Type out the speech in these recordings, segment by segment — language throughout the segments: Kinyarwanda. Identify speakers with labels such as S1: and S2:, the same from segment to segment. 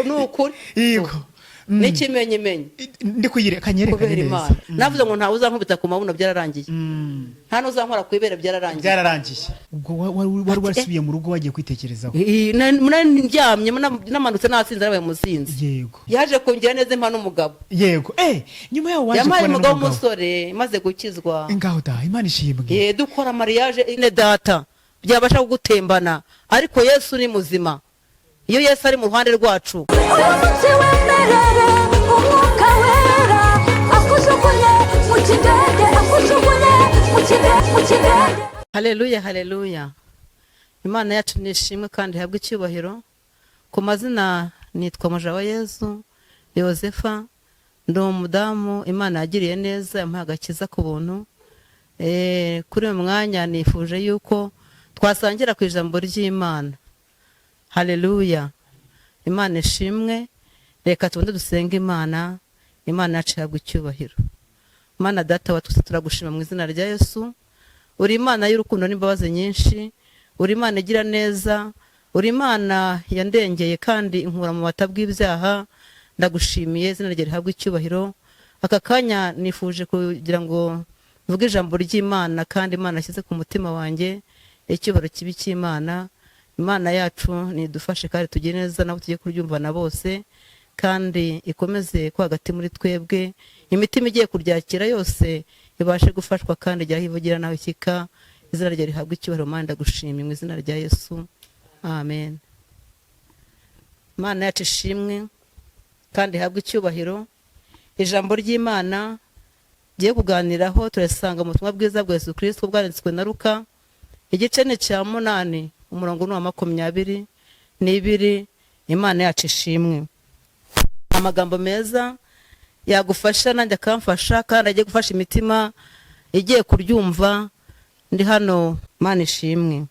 S1: Ni ukuri.
S2: Yego.
S1: N'ikimenyimenyi.
S2: Ndi kuyireka, nyerekane
S1: Kubera
S2: neza.
S1: Imana, navuze ngo ntawe uzankubita ku mabuno, byararangiye. Nta n'uzankora ku ibere, byararangiye.
S2: Byararangiye. Ubwo wari warasubiye mu rugo, wagiye kwitekerezaho?
S1: Nari ndyamye, namanutse nasinze, nabaye umusinzi. Yaje kungira neza, impa n'umugabo.
S2: Yego, nyuma yaho waje
S1: Yampaye
S2: kubona
S1: umugabo
S2: n'umugabo.
S1: w'umusore maze gukizwa.
S2: Ngaho da, Imana ishimwe.
S1: Dukora mariage ne data byabasha kugutembana, ariko Yesu ni muzima. Iyo Yesu ari mu ruhande rwacu.
S3: Uyu munsi wemerere Umwuka Wera akujugunye mu kidende, akujugunye mu kidende, mu kidende.
S1: Haleluya, haleluya! Imana yacu ni ishimwe kandi ihabwe icyubahiro. Ku mazina nitwa Mujawayezu Yosefa, ndi umudamu Imana yagiriye neza, yamuhaye agakiza ku buntu. Kuri uyu mwanya nifuje yuko twasangira ku ijambo ry'Imana. Haleluya, Imana ishimwe. Reka tubone dusenge Imana. Imana yacu ihabwe icyubahiro. Imana Data wa twese, turagushima mu izina rya Yesu. Uri Imana y'urukundo n'imbabazi nyinshi, uri Imana igira neza, uri Imana yandengeye kandi inkura mu bata bw'ibyaha. Ndagushimiye, izina ryawe rihabwe icyubahiro. Aka kanya nifuje kugira ngo mvuge ijambo ry'Imana kandi Imana ashyize ku mutima wanjye. Icyubahiro kibi cy'Imana. Imana yacu nidufashe kandi tugire neza nabo tugiye kuryumva na bose, kandi ikomeze ko hagati muri twebwe imitima igiye kuryakira yose ibashe gufashwa kandi ijya aho ivugira naho ishyika. Izina rye rihabwe icyubahiro. Mana, ndagushimye mu izina rya Yesu, amen. Imana yacu ishimwe kandi ihabwe icyubahiro. Ijambo ry'Imana tugiye kuganiraho turisanga mu butumwa bwiza bwa Yesu Kirisito bwanditswe na Luka, igice ni cya 8, umurongo ni uwa 22. Imana yacu ishimwe. Amagambo meza yagufasha nanjye akamfasha kandi agiye gufasha imitima igiye kuryumva. Ndi hano, Mana ishimwe.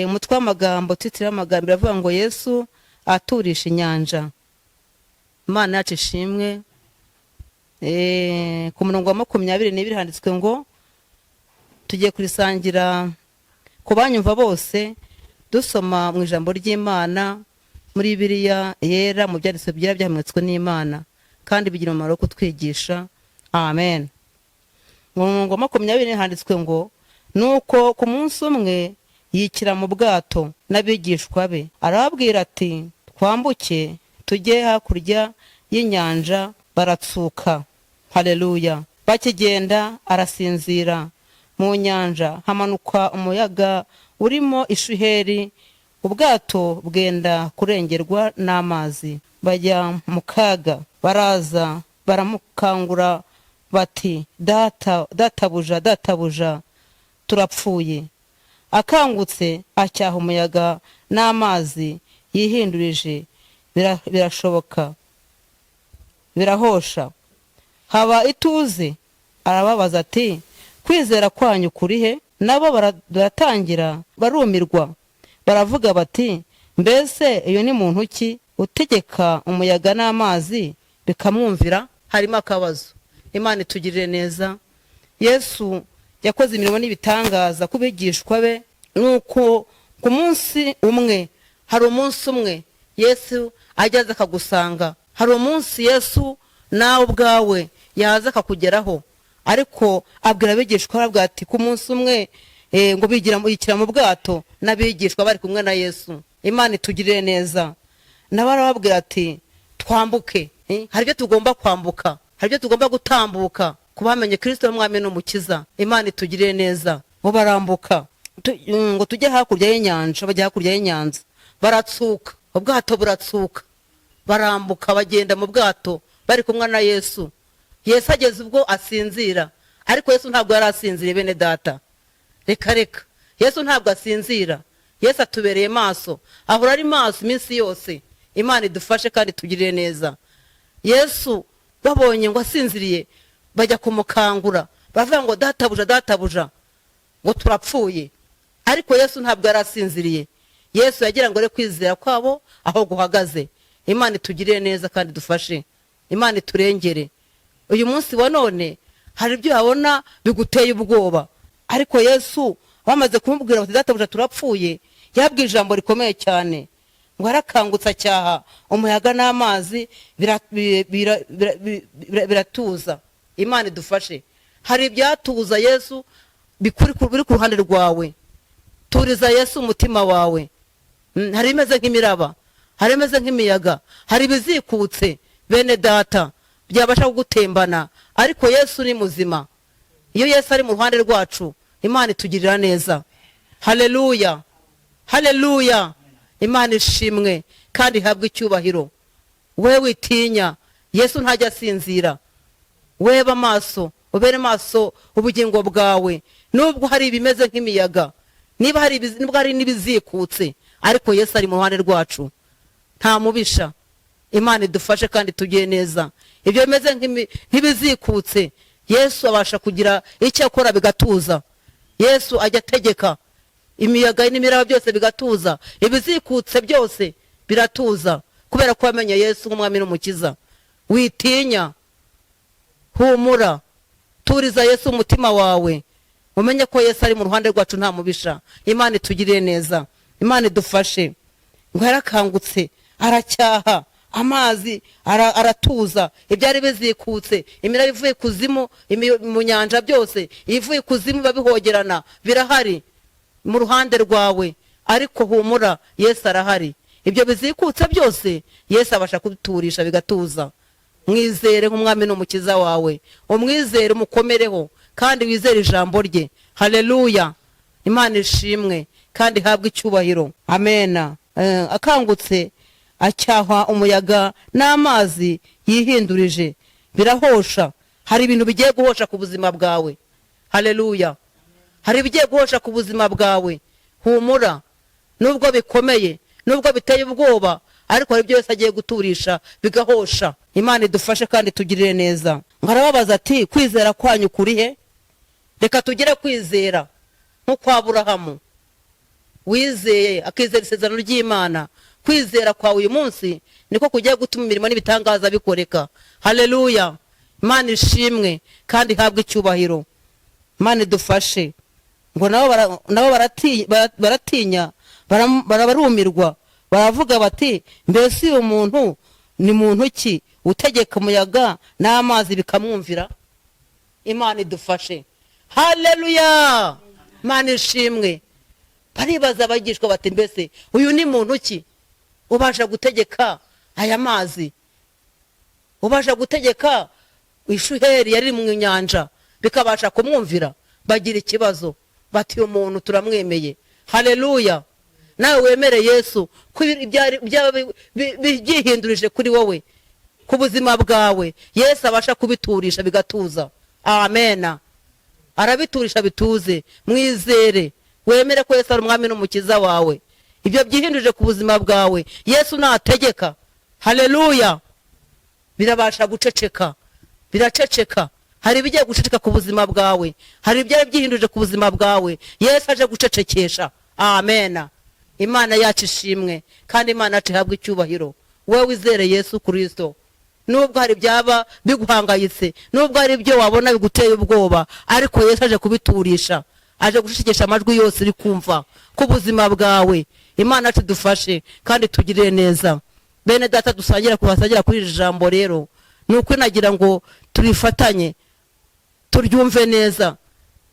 S1: Umutwe w'amagambo, titre y'amagambo iravuga ngo "Yesu aturisha inyanja". Imana yacu ishimwe. Ku murongo wa 22 handitswe ngo, tugiye kurisangira ku banyumva bose, dusoma mu ijambo ry'Imana muri Bibiliya Yera, mu byanditswe byera byahumetswe n'Imana kandi bigira umumaro wo kutwigisha. Amen. Mu murongo wa 20 handitswe ngo: "Nuko ku munsi umwe yikira mu bwato n'abigishwa be, arababwira ati: 'Twambuke tujye hakurya y'inyanja.' Baratsuka." Haleluya! Bakigenda arasinzira. Mu nyanja hamanuka umuyaga urimo ishuheri, ubwato bwenda kurengerwa n'amazi, bajya mu kaga. Baraza baramukangura bati: 'Data, databuja, databuja, turapfuye.' Akangutse acyaha umuyaga n'amazi yihindurije, birashoboka, birahosha, haba ituze. Arababaza ati: 'Kwizera kwanyu kuri he?' Nabo baratangira barumirwa, baravuga bati: 'Mbese iyo ni muntu ki utegeka umuyaga n'amazi bikamwumvira?'" Harimo akabazo. Imana itugirire neza. Yesu yakoze imirimo n'ibitangaza ku bigishwa be. Nuko ku munsi umwe, hari umunsi umwe Yesu ajya akagusanga, hari umunsi Yesu nawe ubwawe yaza akakugeraho. Ariko abwira abigishwa, arabwira ati ku munsi umwe ngo bigira yikira mu bwato n'abigishwa bari kumwe na Yesu. Imana itugirire neza. Nawe arababwira ati: "Twambuke." Hari ibyo tugomba kwambuka, hari ibyo tugomba gutambuka ku bamenye Kirisito w'Umwami n'Umukiza. Imana itugirire neza. Ngo barambuka, ngo tujye hakurya y'inyanja. Bajya hakurya y'inyanja, baratsuka, ubwato buratsuka, barambuka, bagenda mu bwato bari kumwe na Yesu. Yesu ageze ubwo asinzira, ariko Yesu ntabwo yari asinziriye. Bene data, reka reka, Yesu ntabwo asinzira. Yesu atubereye maso, ahora ari maso iminsi yose. Imana idufashe kandi tugirire neza. Yesu babonye ngo asinziriye, bajya kumukangura, baravuga ngo: "Databuja, databuja," ngo "turapfuye." Ariko Yesu ntabwo yari asinziriye. Yesu yagira ngo are kwizera kwabo aho guhagaze. Imana itugirire neza kandi dufashe, Imana iturengere. Uyu munsi wa none hari ibyo wabona biguteye ubwoba, ariko Yesu bamaze kumubwira bati: "Databuja, turapfuye," yabwiye ijambo rikomeye cyane. Ngo arakangutse, acyaha umuyaga n'amazi, biratuza. Imana idufashe. Hari ibyatuza Yesu biri ku ruhande rwawe. Turiza Yesu umutima wawe. Hari imeze nk'imiraba, hari imeze nk'imiyaga, hari ibizikutse, bene data, byabasha kugutembana, ariko Yesu ni muzima. Iyo Yesu ari mu ruhande rwacu, Imana itugirira neza. Haleluya, haleluya! Imana ishimwe kandi ihabwe icyubahiro. We witinya, Yesu ntajya asinzira. Webe amaso, ubere maso ubugingo bwawe. Nubwo hari ibimeze nk'imiyaga, niba hari nubwo hari n'ibizikutse, ariko Yesu ari mu ruhande rwacu, nta mubisha. Imana idufashe kandi tugire neza. Ibyo bimeze nk'ibizikutse, Yesu abasha kugira icyo akora bigatuza. Yesu ajya ategeka imiyaga n'imiraba byose bigatuza, ibizikutse byose biratuza, kubera ko wamenye Yesu nk'umwami n'umukiza. Witinya, humura, turiza Yesu umutima wawe, umenye ko Yesu ari mu ruhande rwacu, nta mubisha. Imana itugirire neza, Imana idufashe. Ngo yarakangutse, aracyaha amazi, aratuza. Ibyari bizikutse, imiraba ivuye ikuzimu, mu nyanja, byose ivuye ikuzimu biba bihogerana, birahari mu ruhande rwawe, ariko humura, Yesu arahari. Ibyo bizikutse byose Yesu abasha kubiturisha bigatuza. Mwizere nk'umwami n'umukiza wawe, umwizere, umukomereho kandi wizere ijambo rye. Haleluya! Imana ishimwe kandi ihabwe icyubahiro. Amena. Akangutse acyahwa umuyaga n'amazi yihindurije, birahosha. Hari ibintu bigiye guhosha ku buzima bwawe. Haleluya! Hari ibigiye guhosha ku buzima bwawe. Humura, nubwo bikomeye, nubwo biteye ubwoba, ariko hari ibyo yose agiye guturisha bigahosha. Imana idufashe kandi tugirire neza. Ngo arababaza ati: "Kwizera kwanyu kuri he?" Reka tugire kwizera nk'ukwa Burahamu wizeye, akizera isezerano ry'Imana. Kwizera kwawe uyu munsi niko kugiye gutuma imirimo n'ibitangaza bikoreka. Haleluya! Imana ishimwe kandi ihabwe icyubahiro. Imana idufashe. Ngo nabo baratinya, barumirwa, baravuga bati: "Mbese uyu muntu ni muntu ki utegeka umuyaga n'amazi bikamwumvira?" Imana idufashe. Haleluya! Imana ishimwe. Baribaza abigishwa bati: "Mbese uyu ni muntu ki ubasha gutegeka aya mazi, ubasha gutegeka ishuheri yari mu nyanja bikabasha kumwumvira?" Bagira ikibazo bati: "Uyu muntu turamwemeye." Haleluya! Nawe wemere Yesu ko ibyari byaba byihindurije kuri wowe, ku buzima bwawe, Yesu abasha kubiturisha bigatuza. Amena. Arabiturisha bituze. Mwizere, wemere ko Yesu ari umwami n'umukiza wawe. Ibyo byihindurije ku buzima bwawe, Yesu nategeka, haleluya, birabasha guceceka, biraceceka. Hari ibigiye guceceka ku buzima bwawe, hari ibyari byihindurije ku buzima bwawe Yesu aje gucecekesha. Amena. Imana yacu ishimwe kandi Imana yacu ihabwe icyubahiro. Wowe wizere Yesu Kirisito, nubwo hari ibyaba biguhangayitse, nubwo hari ibyo wabona biguteye ubwoba, ariko Yesu aje kubiturisha, aje gucecekesha amajwi yose uri kumva ku buzima bwawe. Imana yacu idufashe kandi tugirire neza. Bene data dusangira kuhasangira kuri iri jambo, rero ni uko nagira ngo turifatanye, turyumve neza,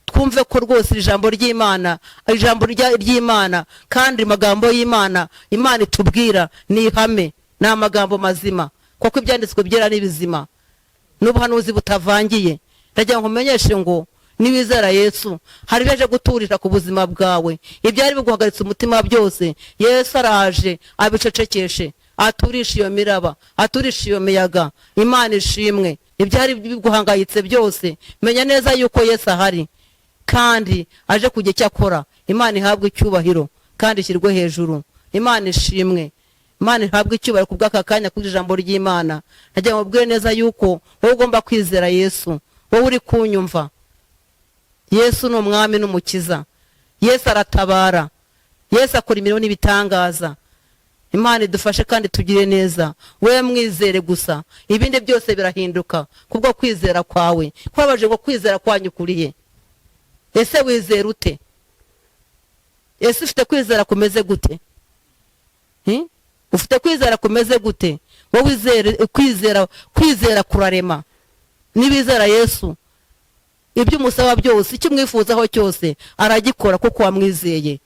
S1: twumve ko rwose iri jambo ry'Imana, ijambo ry'Imana kandi amagambo y'Imana, Imana itubwira ni ihame, ni amagambo mazima, kuko ibyanditswe byera ni bizima n'ubuhanuzi butavangiye. Ndagira ngo umenyeshe ngo niwizera Yesu, hari ibyo aje guturira ku buzima bwawe. Ibyari biguhagaritse umutima byose, Yesu araje abicecekeshe, aturishe iyo miraba, aturishe iyo miyaga. Imana ishimwe. Ibyari biguhangayitse byose, menya neza yuko Yesu ahari kandi aje kujya icyo akora. Imana ihabwe icyubahiro kandi ishyirwe hejuru. Imana ishimwe, Imana ihabwe icyubahiro ku bw'aka kanya kuri ijambo ry'Imana. Ndagira ngo ubwire neza yuko wowe ugomba kwizera Yesu. Wowe uri kunyumva, Yesu ni umwami n'umukiza. Yesu aratabara, Yesu akora imirimo n'ibitangaza. Imana idufashe kandi tugire neza. We mwizere gusa, ibindi byose birahinduka kubwo kwizera kwawe. Kubabaje ngo: "Kwizera kwanyu kurihe?" Ese wizera ute? Ese ufite kwizera kumeze gute? Ufite kwizera kumeze gute? Wowe wizere kwizera, kwizera kurarema. Nibizera Yesu, ibyo umusaba byose, icyo umwifuzaho cyose aragikora kuko wamwizeye.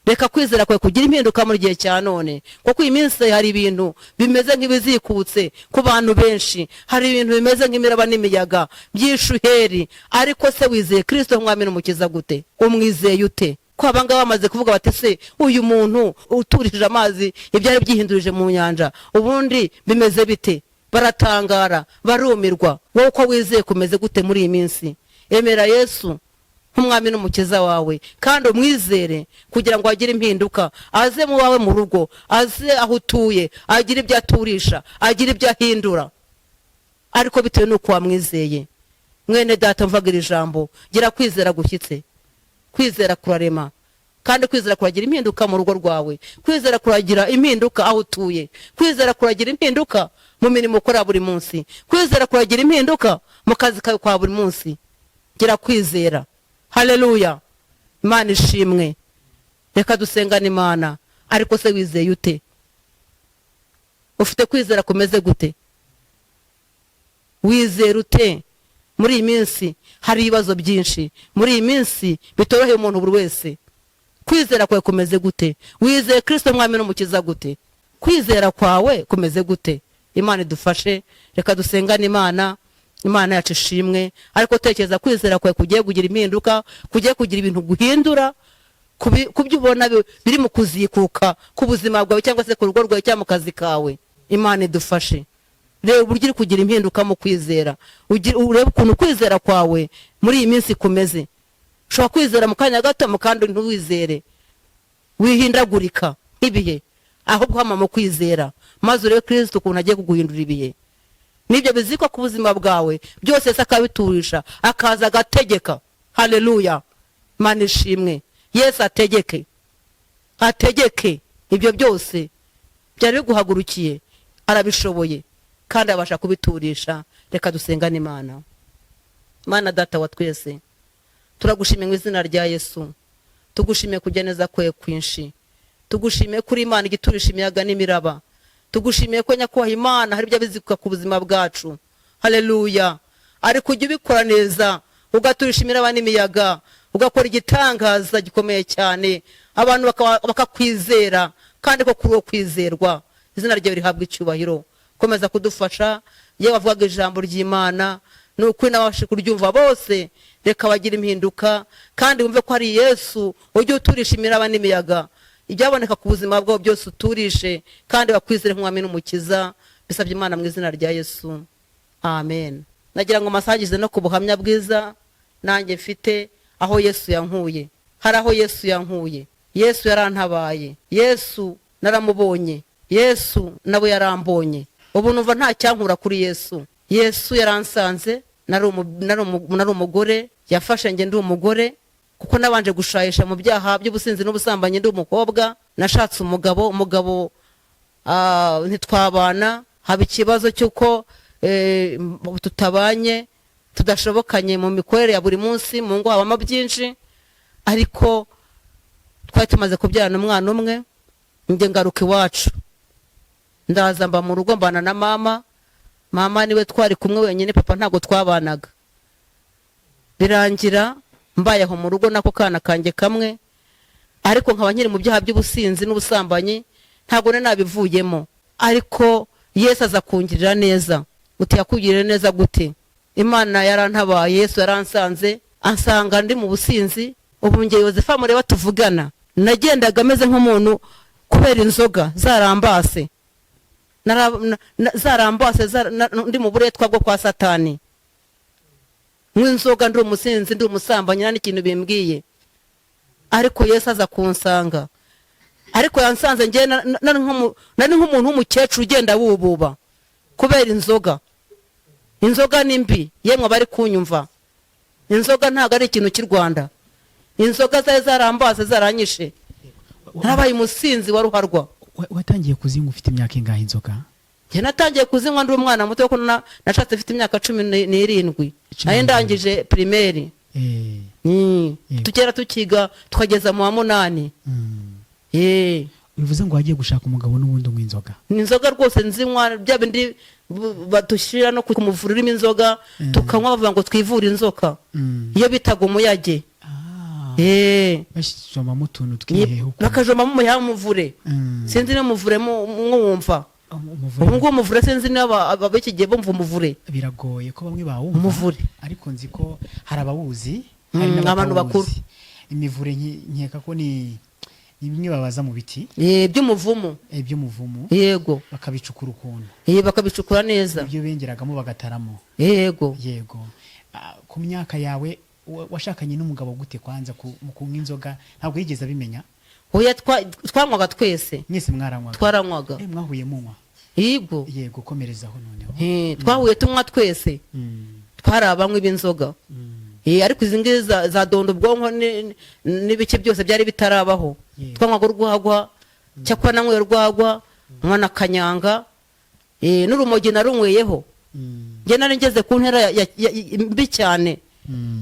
S1: Reka kwizera kwawe kugira impinduka muri gihe cya none, kuko iyi minsi hari ibintu bimeze nk'ibizikutse ku bantu benshi, hari ibintu bimeze nk'imiraba n'imiyaga by'ishuheri. Ariko se wizeye Kirisito nk'umwami n'umukiza gute? Umwizeye ute? Ko abangaba bamaze kuvuga bati: "Se uyu muntu uturishije amazi ibyari byihindurije mu nyanja, ubundi bimeze bite?" Baratangara, barumirwa. Wowe uko wizeye kumeze gute muri iyi minsi? Emera Yesu nk'umwami n'umukiza wawe kandi umwizere kugira ngo agire impinduka, aze mu wawe mu rugo, aze aho utuye, agire ibyo aturisha, agire ibyo ahindura, ariko bitewe n'uko wamwizeye. Mwene data, mvaga iri jambo, gira kwizera gushyitse. Kwizera kurarema, kandi kwizera kuragira impinduka mu rugo rwawe, kwizera kuragira impinduka aho utuye, kwizera kuragira impinduka mu mirimo ukora buri munsi, kwizera kuragira impinduka mu kazi kawe kwa buri munsi. Gira kwizera. Haleluya, Imana ishimwe. Reka dusengane Imana. Ariko se wizeye ute? Ufite kwizera kumeze gute? Wizera ute? Muri iyi minsi hari ibibazo byinshi, muri iyi minsi bitoroheye umuntu buri wese. Kwizera kwawe kumeze gute? Wizeye Kirisito mwami n'umukiza gute? Kwizera kwawe kumeze gute? Imana idufashe. Reka dusengane Imana. Imana yacu ishimwe. Ariko tekereza kwizera kwawe kugiye kugira impinduka, kugiye kugira ibintu guhindura ku byo ubona biri mu kuzikuka ku buzima bwawe, cyangwa se ku rugo rwawe, cyangwa mu kazi kawe. Imana idufashe. Reba uburyo uri kugira impinduka mu kwizera. Urebe ukuntu kwizera kwawe muri iyi minsi kumeze. Ushobora kwizera mu kanya gato, mu kandi ntiwizere, wihindagurika nk'ibihe. Ahubwo hama mu kwizera, maze urebe Kirisito ukuntu agiye kuguhindura ibihe n'ibyo bizikwa ku buzima bwawe byose, se akabiturisha, akaza agategeka. Haleluya, Imana ishimwe. Yesu ategeke, ategeke ibyo byose byari biguhagurukiye. Arabishoboye kandi abasha kubiturisha. Reka dusengane Imana. Mana Data wa twese, turagushimiye mu izina rya Yesu. Tugushimiye kujya neza kwe kwinshi, tugushimiye kuri Imana igiturisha imiyaga n'imiraba, tugushimiye ko nyakubahwa Imana hari ibyo bizikuka ku buzima bwacu. Haleluya. Ariko ujya ubikora neza, ugaturisha imiraba n'imiyaga, ugakora igitangaza gikomeye cyane, abantu bakakwizera, kandi ko kuri uwo kwizerwa. Izina ryawe rihabwa icyubahiro. Komeza kudufasha. Iyo wavugaga ijambo ry'Imana, ni ukuri n'ababashe kuryumva bose, reka bagire impinduka kandi wumve ko ari Yesu ujya uturisha imiraba n'imiyaga. Ibyaboneka ku buzima bwabo byose uturishe, kandi bakwizere nk'umwami n'umukiza. Bisabye Imana mu izina rya Yesu, amen. Nagira ngo masagize no ku buhamya bwiza nanjye mfite aho Yesu yankuye. Hari aho Yesu yankuye. Yesu yarantabaye, Yesu naramubonye, Yesu nawe yarambonye. Ubu numva nta cyankura kuri Yesu. Yesu yaransanze nari umugore, yafashe njye ndi umugore, kuko nabanje gushayisha mu byaha by'ubusinzi n'ubusambanyi ndi umukobwa. Nashatse umugabo, umugabo ntitwabana, haba ikibazo cy'uko tutabanye, tudashobokanye mu mikorere ya buri munsi, mu ngo habamo byinshi. Ariko twari tumaze kubyarana umwana umwe. Njye ngaruka iwacu, ndaza mba mu rugo, mbana na mama. Mama niwe twari kumwe wenyine, papa ntabwo twabanaga. Birangira mbaye aho mu rugo nako kana kanjye kamwe, ariko nkaba nkiri mu byaha by'ubusinzi n'ubusambanyi, ntabwo nari nabivuyemo. Ariko Yesu aza kungirira neza. Uti: "Yakugirira neza gute?" Imana yarantabaye, Yesu yaransanze, ansanga ndi mu businzi. Ubu njye Yosefa mureba tuvugana, nagendaga ameze nk'umuntu kubera inzoga zarambase. Zarambase, ndi mu buretwa bwo kwa Satani, nk'inzoga, ndi umusinzi, ndi umusambanyi, nta n'ikintu bimbwiye. Ariko Yesu aza kunsanga. Ariko yansanze njye nari nk'umuntu w'umukecuru ugenda wububa kubera inzoga. Inzoga ni mbi, yemwe abari kunyumva. Inzoga ntabwo ari ikintu cy'i Rwanda. Inzoga zari zarambase, zaranyishe, narabaye umusinzi wa ruharwa.
S2: Watangiye kuzinywa ufite imyaka ingahe inzoga?
S1: Njye natangiye kuzinywa ndi umwana muto, kuko nashatse mfite imyaka 17.
S2: Cumi
S1: Nari
S2: n'irindwi.
S1: ndangije primaire. Tugera tukiga tukageza mu wa munani.
S2: Bivuze ngo wagiye gushaka umugabo n'ubundi unywa inzoga?
S1: Ni inzoga rwose nzinywa, bya bindi badushyira no ku muvure urimo inzoga, tukanywa bavuga ngo twivure inzoka. Iyo bitaga umuyage.
S2: Bashyizomamo utuntu tw'ihehe ukuntu.
S1: Bakajomamo umuheha w'umuvure. Sinzi niba umuvure mwumva.
S2: Umuvure.
S1: Ubu ngubu umuvure, sinzi niba ab'iki gihe bumva umuvure.
S2: Biragoye ko bamwe bawumva.
S1: Umuvure.
S2: Ariko nzi ko hari abawuzi, hari
S1: Abantu bakuru.
S2: n'abatawuzi. Imivure nkeka ko ni bimwe babaza mu biti.
S1: By'umuvumu.
S2: By'umuvumu.
S1: Yego.
S2: Bakabicukura ukuntu.
S1: Bakabicukura neza.
S2: Ibyo bengeragamo bagataramo.
S1: Yego.
S2: Yego. Ku myaka yawe washakanye n'umugabo gute kwanza mu kunywa inzoga ntabwo yigeze abimenya?
S1: Oya, twanywaga twese.
S2: Mwese mwaranywaga?
S1: Twaranywaga.
S2: Mwahuye munywa?
S1: Yego.
S2: Yego, komerezaho noneho.
S1: Twahuye tunywa twese. Twari abanywi b'inzoga. Ariko izi ngizi za donda ubwonko n'ibiki byose byari bitarabaho. Twanywaga urwagwa, cyakora nanyweye urwagwa, nywa na kanyanga, n'urumogi narunyweyeho. Njye nari ngeze ku ntera mbi cyane.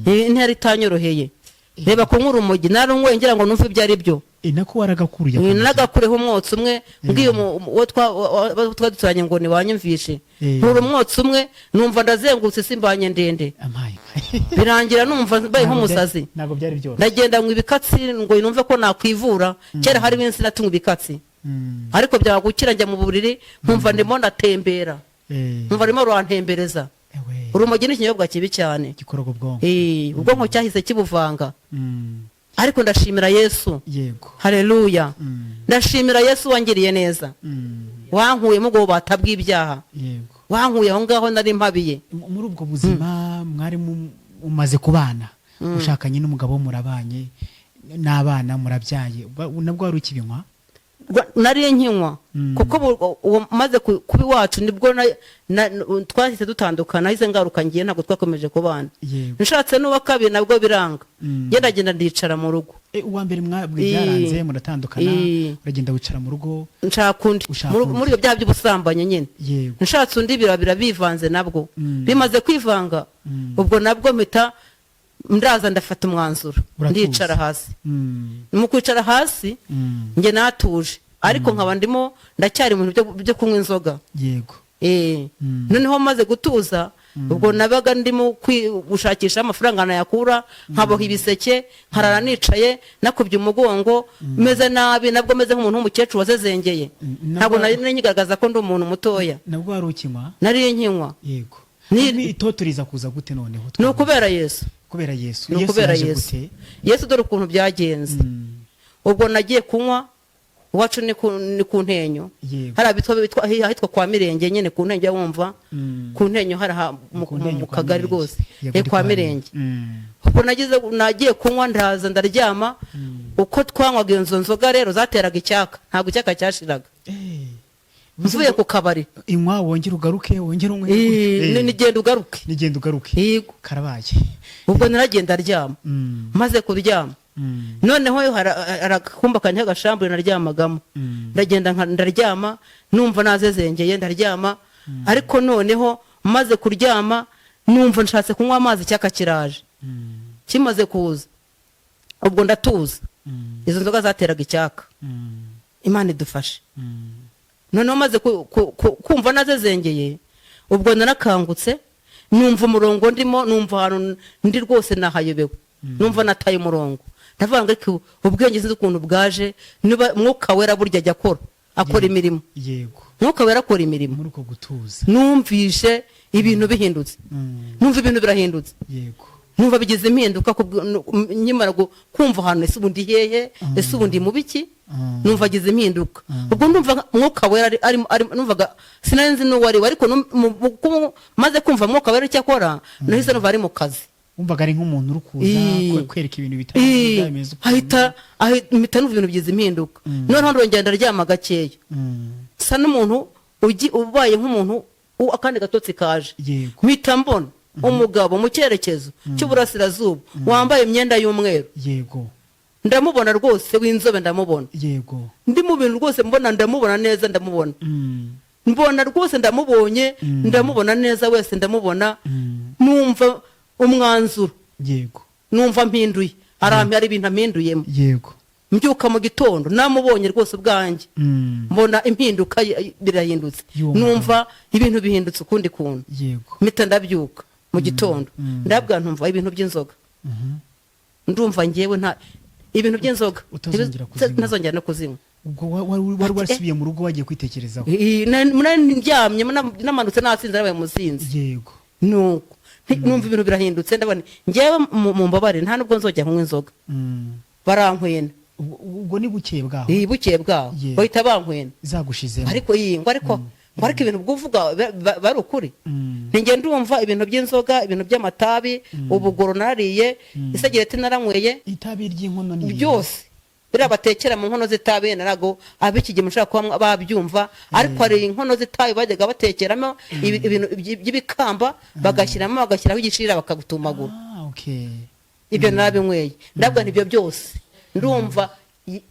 S1: Intera itanyoroheye. Reba, kunywa urumogi narunyweye ngira ngo numve ibyo ari byo.
S2: Nako waragakuriye
S1: Eh,
S2: akamaro.
S1: Nagakureho umwotsi umwe, mbwiye uwo twari duturanye ngo ntiwanyumvishe. Nkura umwotsi umwe, numva ndazengurutse isi mbanye ndende.
S2: Amaye.
S1: Birangira numva mbaye nk'umusazi.
S2: Ntabwo byari byoroshye.
S1: Ndagenda nywa ibikatsi ngo numve ko nakwivura. Kera hariho insina tunywa ibikatsi. Ariko byagukira njya mu buriri nkumva ndimo ndatembera. Nkumva rurimo rurantembereza.
S2: Ewe.
S1: Urumogi ni ikinyobwa kibi cyane.
S2: Gikoroga ubwonko.
S1: Ubwonko cyahise kibuvanga. Ariko ndashimira Yesu. Haleluya. Ndashimira Yesu wangiriye neza, wankuyemo ubwo bubata bw'ibyaha, wankuye aho ngaho nari mpabiye.
S2: Muri ubwo buzima mwari mumaze kubana, ushakanye n'umugabo, murabanye n'abana, murabyaye, nabwo wari ukibinywa?
S1: Nari nkinywa. Kuko uwo maze kuba iwacu nibwo twahise dutandukana, nahise ngaruka ngiye, ntabwo twakomeje kubana. Nshatse n'uwa kabiri nabwo biranga. Ngenda ndicara mu rugo.
S2: Uwa mbere mwabwe byaranze, muratandukana, uragenda wicara mu rugo.
S1: Nshaka undi.
S2: Ushaka
S1: Muri
S2: undi.
S1: muri ibyo byaha by'ubusambanyi nyine. Nshatse undi birabira bivanze nabwo. Bimaze kwivanga, ubwo nabwo mpita ndaza ndafata umwanzuro.
S2: Uratuza.
S1: Ndicara hasi. Mu kwicara hasi, njye natuje, ariko nkaba ndimo ndacyari mu bintu byo kunywa inzoga. Noneho maze gutuza, ubwo nabaga ndimo gushakisha amafaranga nayakura, nkaboha ibiseke, nkarara nicaye nakubye umugongo, meze nabi, nabwo meze nk'umuntu w'umukecuru wazezengeye. Ntabwo nari nyigaragaza ko ndi umuntu mutoya.
S2: Nabwo wari ukinywa?
S1: Nari nkinywa.
S2: Hanyuma itoto riza kuza gute noneho?
S1: Ni ukubera Yesu.
S2: Kubera Yesu.
S1: Ni
S2: Yesu
S1: ukubera
S2: yaje
S1: Yesu.
S2: gute?
S1: Yesu, dore ukuntu byagenze. Ubwo nagiye kunywa iwacu ni ku Ntenyo. Hari ahitwa kwa Mirenge nyine, ku Ntenyo wumva. Ku Ntenyo hari aha
S2: Ku Ntenyo
S1: mu
S2: kwa
S1: kagari
S2: Mirenge.
S1: rwose.
S2: Yego, ndi
S1: kwa Mirenge. Ubwo nagiye kunywa, ndaza ndaryama. Uko twanywaga izo nzoga rero zateraga icyaka, ntabwo icyaka cyashiraga. Mvuye ku kabari,
S2: Inywa wongere ugaruke, wongere unywe.
S1: Nigenda ugaruke.
S2: Nigenda ugaruke.
S1: Yego.
S2: Karabaye.
S1: Ubwo naragenda aryama. Maze kuryama, noneho hari akumba kanjye k'agashambure naryamagamo. Ndagenda ndaryama, numva nazezengeye, ndaryama. Ariko noneho maze kuryama, numva nshatse kunywa amazi, icyaka kiraje. Kimaze kuza, ubwo ndatuza. Izo nzoga zateraga icyaka. Imana idufashe. Noneho maze kumva nazezengeye, ubwo narakangutse, numva umurongo ndimo, numva ahantu ndi rwose nahayobewe, numva nataye umurongo. Ndavuga ngo ariko ubwenge sinzi ukuntu bwaje. Niba Mwuka Wera burya ajya akora imirimo. Mwuka Wera akora imirimo.
S2: Muri uko gutuza,
S1: Numvishe ibintu bihindutse. Numva ibintu birahindutse. Numva bigize impinduka nkimara kumva ahantu, ese ubu ndi hehe? Ese ubu ndi mu biki? Numva agize impinduka. Ubwo ndumva Mwuka Wera numvaga sinari nzi n'uwo ari we, ariko maze kumva Mwuka Wera icyo akora, nahise numva ari mu kazi.
S2: Wumvaga ari nk'umuntu uri kuza kwereka ibintu bitari bimeze ukuntu.
S1: Ahita numva ibintu bigize impinduka. Noneho ndongera ndaryama gakeya, sa n'umuntu ubaye nk'umuntu akandi gatotsi kaje. Mpita mbona umugabo mu cyerekezo cy'uburasirazuba wambaye imyenda y'umweru. Ndamubona rwose, w'inzobe, ndamubona. Ndi mu bintu rwose mbona, ndamubona neza, ndamubona. Mbona rwose ndamubonye. Ndamubona neza wese, ndamubona. Numva umwanzuro. Numva mpinduye, arampa, hari ibintu ampinduyemo. Mbyuka mu gitondo, namubonye rwose ubwanjye, mbona impinduka birahindutse.
S2: Y'uwo mugabo.
S1: Numva ibintu bihindutse ukundi kuntu. Mpita ndabyuka mu gitondo, ndabwira, ntumva ibintu by'inzoga, ndumva ngewe nta ibintu by'inzoga.
S2: Utazongera kuzinywa.
S1: Ntazongera no kuzinywa.
S2: Ubwo wari warasubiye mu rugo, wagiye kwitekerezaho?
S1: Nari ndyamye, namanutse nasinze, nabaye umusinzi. Nuko numva ibintu birahindutse, ndabona ngewe mu mbabare, nta nubwo nzojya kunywa inzoga. Barankwena.
S2: Ubwo ni bukeye bwaho?
S1: Iyi bukeye bwaho. Bahita bankwena.
S2: Zagushizemo.
S1: Ariko iyi ngo ariko ibintu bwuvuga bari ukuri. Ninjye ndumva ibintu by'inzoga, ibintu by'amatabi, ubugoro nariye, isegereti naranyweye.
S2: Itabi ry'inkono ni
S1: Byose biriya batekera mu nkono z'itabi, narago ab'iki gihe mushobora kuba babyumva, ariko hari inkono z'itabi bajyaga batekeramo ibintu by'ibikamba, bagashyiramo, bagashyiraho igishirira, bakagutumagura.
S2: Ah, okay.
S1: Ibyo narabinyweye. Ndabwo ibyo byose ndumva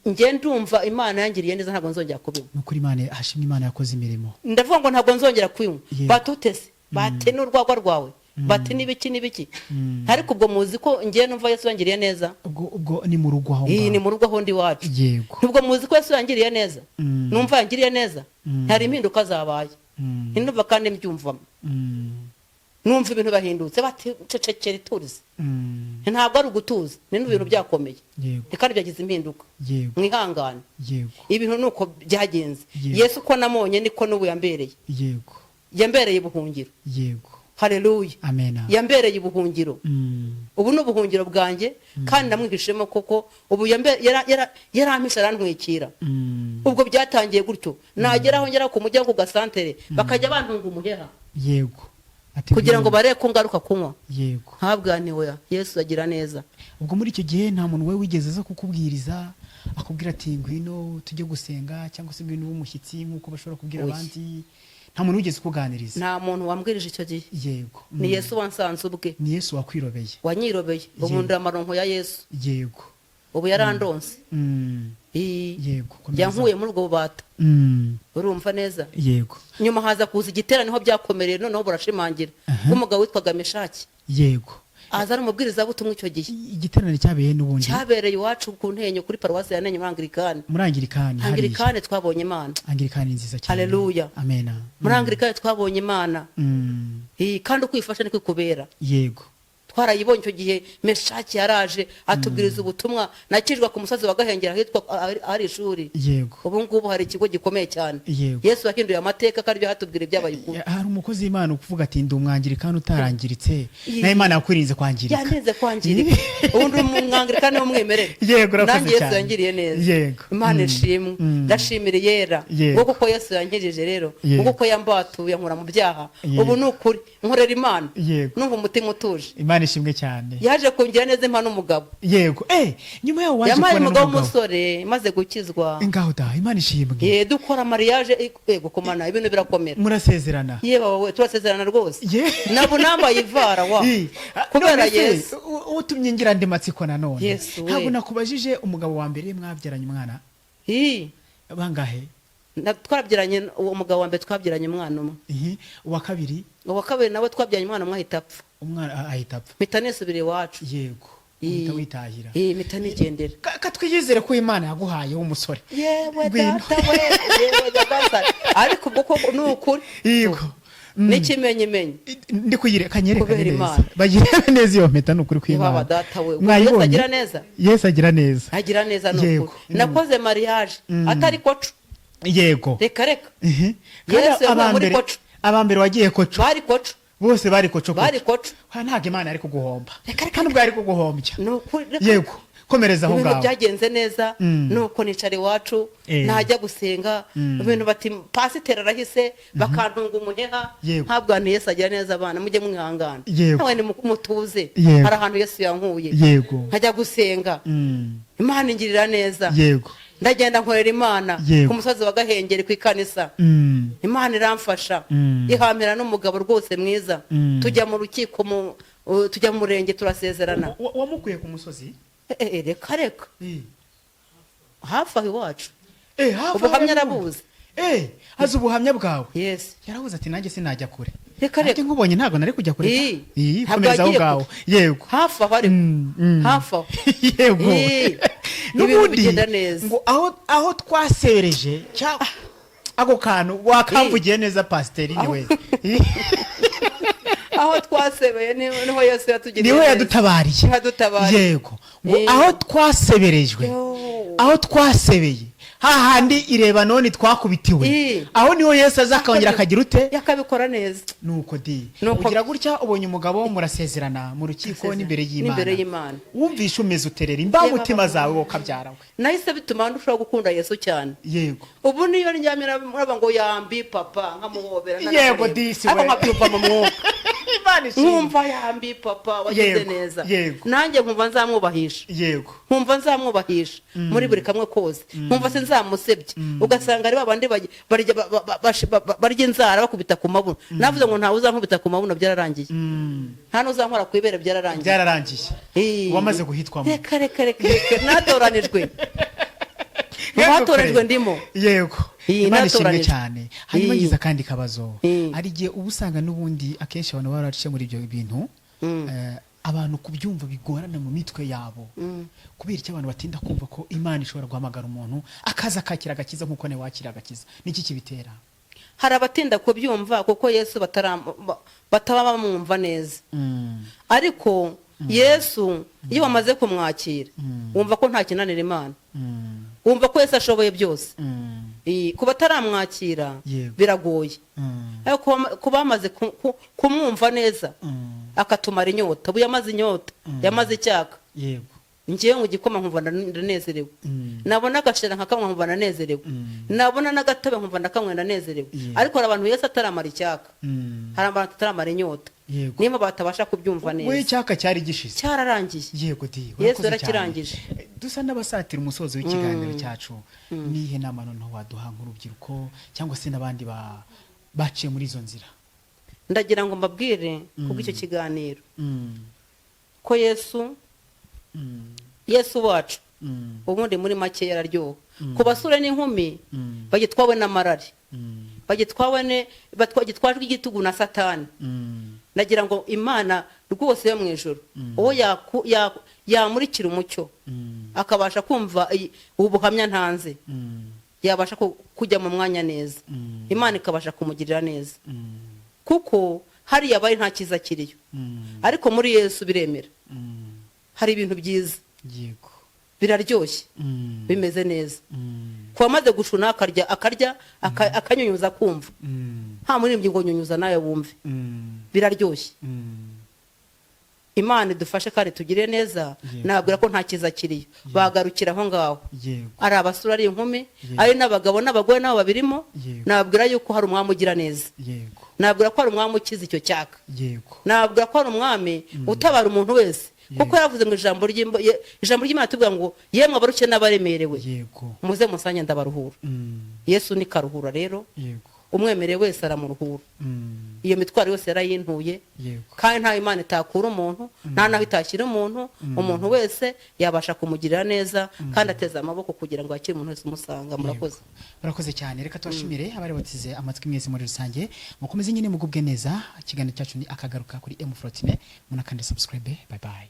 S1: njye ndumva Imana yangiriye neza, ntabwo nzongera kubinywa.
S2: Ni ukuri, Imana hashimwe, Imana yakoze imirimo.
S1: Ndavuga ngo ntabwo nzongera kubinywa. Batutese, bate n'urwagwa rwawe, bate n'ibiki n'ibiki. Ariko ubwo muzi ko njye numva Yesu yangiriye neza.
S2: Ubwo ni mu rugo aho
S1: Iyi ni
S2: ngaho?
S1: Mu rugo aho ndi iwacu. Nubwo muzi ko Yesu yangiriye neza. Numva yangiriye neza. Hari impinduka zabaye. Ndumva kandi mbyumvamo. Numva ibintu bahindutse, bati cecekera, iturize. Ntabwo ari ugutuza, ni ibintu byakomeye. Kandi byagize impinduka. Mwihangane. Ibintu ni uko byagenze. Yesu uko namonye niko n'ubu yambereye. Yambereye ubuhungiro. Haleluya.
S2: Amena.
S1: Yambereye ubuhungiro. Ubu ni ubuhungiro bwanjye, kandi namwihishemo koko. Ubu yarampishe, arantwikira. Ubwo byatangiye gutyo, nagera aho ngera ku mujyi, ku gasantere, bakajya bantunga umuheha.
S2: Ati
S1: kugira ngo
S2: ngwino.
S1: barebe ko ngaruka kunywa. Ntabwaniwe, Yesu agira neza.
S2: Ubwo muri icyo gihe nta muntu we wigeze aza kukubwiriza, akubwira ati ngwino tujye gusenga, cyangwa se ngwino ube umushyitsi nk'uko bashobora kubwira
S1: Oya.
S2: abandi? Nta muntu wigeze ukuganiriza?
S1: Nta muntu wambwirije icyo gihe. Ni Yesu wansanze ubwe.
S2: Ni Yesu wakwirobeye.
S1: Wanyirobeye. Ubu ndi amaronko ya Yesu. Ubu yarandonse.
S2: Yego, komeza.
S1: Yankuye muri ubwo bubata. Urumva neza?
S2: Yego.
S1: Nyuma haza kuza igiterane, niho byakomereye noneho burashimangira, w'umugabo witwaga Meshaki. Aza ari umubwirizabutumwa icyo gihe.
S2: Igiterane cyabereye n'ubundi?
S1: Cyabereye iwacu ku Ntenyo, kuri paruwasi ya Ntenyo, muri Anglikani.
S2: Muri Anglikani hariya.
S1: Anglikani twabonye Imana.
S2: Anglikani ni nziza cyane.
S1: Haleluya.
S2: Amena.
S1: Muri Anglikani twabonye Imana. Kandi uko uyifashe niko ikubera. Twarayibonye icyo gihe. Meshaki yaraje atubwiriza ubutumwa, nakijwe ku musozi wa Gahengera, ahitwa ahari ishuri. Ubu ngubu hari ikigo gikomeye cyane. Yesu yahinduye amateka, kandi ibyo hatubwira ibyabaye ukuri.
S2: Hari umukozi w'Imana ukuvuga ati ndi umwangirikani utarangiritse, nawe Imana yakwirinze kwangirika.
S1: Yantinze kwangirika, ubundi umwangirikani w'umwimerere.
S2: Yego, urakoze
S1: Nanjye Yesu
S2: cyane.
S1: yangiriye neza. Imana ishimwe. Ndashimira Yera. Ngo kuko Yesu yankijije rero, ngo kuko yambatuye ankura mu byaha. Ubu ni ukuri nkorera Imana. Numva umutima utuje.
S2: Imana ishimwe cyane.
S1: Yaje kungira neza, impa n'umugabo.
S2: Yego, nyuma yaho waje
S1: Yampaye
S2: kubona
S1: umugabo
S2: n'umugabo.
S1: w'umusore maze gukizwa.
S2: Ngaho da, Imana ishimwe.
S1: Ye, dukora mariage, yego komana, ibintu birakomera.
S2: Murasezerana?
S1: Yewe wowe, turasezerana rwose. Nabo nambaye ivara wa kubera
S2: None se,
S1: Yesu.
S2: Utumye ngira andi matsiko nanone.
S1: Yesu we.
S2: Ntabwo nakubajije umugabo wa mbere mwabyaranye umwana? Bangahe?
S1: Twabyaranye uwo mugabo wa mbere, twabyaranye umwana umwe.
S2: Uwa kabiri?
S1: Uwa kabiri nawe twabyaranye umwana umwe, ahita apfa.
S2: Umwana ahita apfa.
S1: Mpita nisubira iwacu.
S2: Uhita witahira.
S1: Mpita nigendera.
S2: Katwiyizere ko Imana yaguhaye w'umusore.
S1: Yewe.
S2: Ngwino.
S1: Data we, yewe nyagasani, ariko ubwo koko ni ukuri. N'ikimenyimenyi.
S2: Ndi kuyireka, nyerekane
S1: Kubera
S2: neza.
S1: Imana.
S2: Bayirebe neza iyo mpeta, ni ukuri kw'Imana.
S1: Yaba data we.
S2: Mwayibonye?
S1: Yesu agira neza.
S2: Yesu agira neza.
S1: Agira neza ni ukuri. Nakoze mariage atari koco. Reka reka.
S2: Kandi
S1: Yesu yavuye muri
S2: abambere
S1: koco.
S2: Abambere wagiye koco.
S1: Bari koco.
S2: Bose bari koco koco.
S1: Bari koco.
S2: Ha, ntabwo Imana yari kuguhomba.
S1: Reka, reka.
S2: Nta nubwo yari kuguhombya.
S1: Ni ukuri, reka.
S2: Yego, komereza aho
S1: Ibintu
S2: ngaho.
S1: byagenze neza. Nuko nicara iwacu, najya gusenga, ibintu bati pasiteri arahise, bakantunga umuheha. Ntabwo ahantu Yesu agira neza, abana mujye mwihangana. Nawe ni mutuze. Hari ahantu Yesu yankuye. Nkajya gusenga, Imana ingirira neza. Ndagenda nkorera Imana ku musozi wa Gahengeri ku ikanisa. Imana iramfasha, ihampera n'umugabo rwose mwiza. Tujya mu rukiko, tujya mu murenge, turasezerana.
S2: Wamukuye ku musozi?
S1: Reka reka. Hafi aho iwacu.
S2: Hafi aho
S1: Ubuhamya
S2: yari
S1: arabuzi.
S2: Azi ubuhamya bwawe.
S1: Yes.
S2: Yarabuze ati nanjye sinajya kure.
S1: Reka
S2: Nanjye
S1: reka.
S2: nkubonye ntabwo nari kujya kure.
S1: Ntabwo
S2: Komereza aho
S1: yagiye
S2: ngaho.
S1: kure.
S2: Yego.
S1: Hafi aho ariko. Hafi aho.
S2: Yego.
S1: Ibintu
S2: N'ubundi
S1: bigenda neza.
S2: ngo aho twasereje ako kantu wakamvugiye neza, pasiteri, niwe.
S1: Aho twasebeye niho Yesu yatugiriye
S2: Niwe
S1: neza.
S2: yadutabariye.
S1: Yadutabariye.
S2: Yego, ngo aho twaseberejwe,
S1: Yo.
S2: aho twasebeye, hahandi ireba none twakubitiwe, aho niho Yesu aza akongera akagira ute?
S1: Yakabikora neza.
S2: Nuko di
S1: Nuko-
S2: ugira gutya, ubonye umugabo, murasezerana mu rukiko
S1: Murasezerana.
S2: n'imbere y'Imana.
S1: N'imbere y'Imana.
S2: Wumvishe umeze uterera imbamutima zawe, wowe kabyara we?
S1: Nahise bituma ndushaho gukunda Yesu cyane. Ubu niyo ndyamye muraba ngo yambi papa, nkamuhobera
S2: Yego, disi
S1: ariko
S2: we.
S1: nkabyumva mu mwuka.
S2: Imana ishimwe.
S1: Nkumva yambi papa, wagize neza. Nanjye nkumva nzamwubahisha. Nkumva nzamwubahisha muri buri kamwe kose, nkumva sinzamusebye. Ugasanga ari babandi barya barya inzara bakubita ku mabuno. Navuze ngo ntawe uzankubita ku mabuno, byararangiye. Nta n'uzankora ku ibere, byararangiye.
S2: Byararangiye. Wamaze guhitwamo.
S1: Reka, reka, reka, reka, natoranijwe, mu batoranijwe ndimo. Iyi,
S2: Imana ishimwe
S1: natoranijwe.
S2: cyane. Hanyuma
S1: Iyi.
S2: ngize akandi kabazo. Hari igihe uba usanga n'ubundi akenshi abantu baba baraciye muri ibyo bintu, abantu kubyumva bigorana mu mitwe yabo. Kubera icyo abantu batinda kumva ko Imana ishobora guhamagara umuntu akaza akakira agakiza nk'uko nawe wakira agakiza? Niki kibitera?
S1: Hari abatinda kubyumva kuko Yesu bataba bamwumva neza. Ariko Yesu iyo wamaze kumwakira, wumva ko nta kinanira Imana, wumva ko Yesu ashoboye byose. Ku bataramwakira biragoye, ariko ku bamaze kumwumva neza, akatumara inyota. Ubu yamaze inyota, yamaze icyaka. Ngewe ngo igikoma nkumva ndanezerewe. Nabona agashira nkakamwe nkumva ndanezerewe. Nabona n'agatobe nkumva ndakamwe ndanezerewe. Ariko hari abantu Yesu ataramara icyaka. Hari abantu ataramara inyota. Niyo batabasha kubyumva
S2: We
S1: neza.
S2: icyaka cyari gishize.
S1: Cyararangiye.
S2: Yego di.
S1: Yesu
S2: Urakoze cyane.
S1: yarakirangije.
S2: Dusa n'abasatira umusozo w'ikiganiro cyacu. Nihe nama noneho waduha nk'urubyiruko cyangwa se n'abandi baciye muri izo nzira?
S1: Ndagira ngo mbabwire kubw'icyo kiganiro ko Yesu, Yesu wacu, ubundi muri make yararyoha ku basore n'inkumi bagitwawe n'amarari, bagitwawe bagitwajwe igitugu na Satani. Nagira ngo Imana rwose yo mu ijuru, uwo yamurikira umucyo akabasha kumva ubu buhamya ntanze, yabasha kujya mu mwanya neza, Imana ikabasha kumugirira neza, kuko hariya bari nta cyiza kiriyo. Ariko muri Yesu biremera, hari ibintu byiza, biraryoshye, bimeze neza. Ku wamaze gushuna akarya, akarya akanyunyuza kumva, nta muririmbyi ngo nyunyuza nawe wumve, biraryoshye. Imana idufashe kandi tugire neza. Nabwira ko nta cyiza kiriyo, bagarukira aho ngaho. Ari abasore, ari inkumi, ari n'abagabo n'abagore nabo babirimo. Nabwira yuko hari umwami ugira neza. Nabwira ko hari umwami ukiza icyo cyaka. Nabwira ko hari umwami utabara umuntu wese, kuko yaravuze ngo ijambo ry'Imana tuvuga ngo yemwe abarushye n'abaremerewe, muze musange ndabaruhura. Yesu ni karuhura rero. Umwemereye wese aramuruhura. Iyo mitwaro yose yarayintuye. Kandi nta Imana itakura umuntu, nta naho itashyira umuntu. Umuntu wese yabasha kumugirira neza, kandi ateze amaboko kugira ngo yakire umuntu wese umusanga. Murakoze.
S2: Murakoze cyane. Reka tubashimire abari batize amatwi mwese muri rusange. Mukomeze nyine mugubwe neza. Ikiganiro cyacu ni akagaruka kuri M Fortune. Munakande subscribe. Bye bye.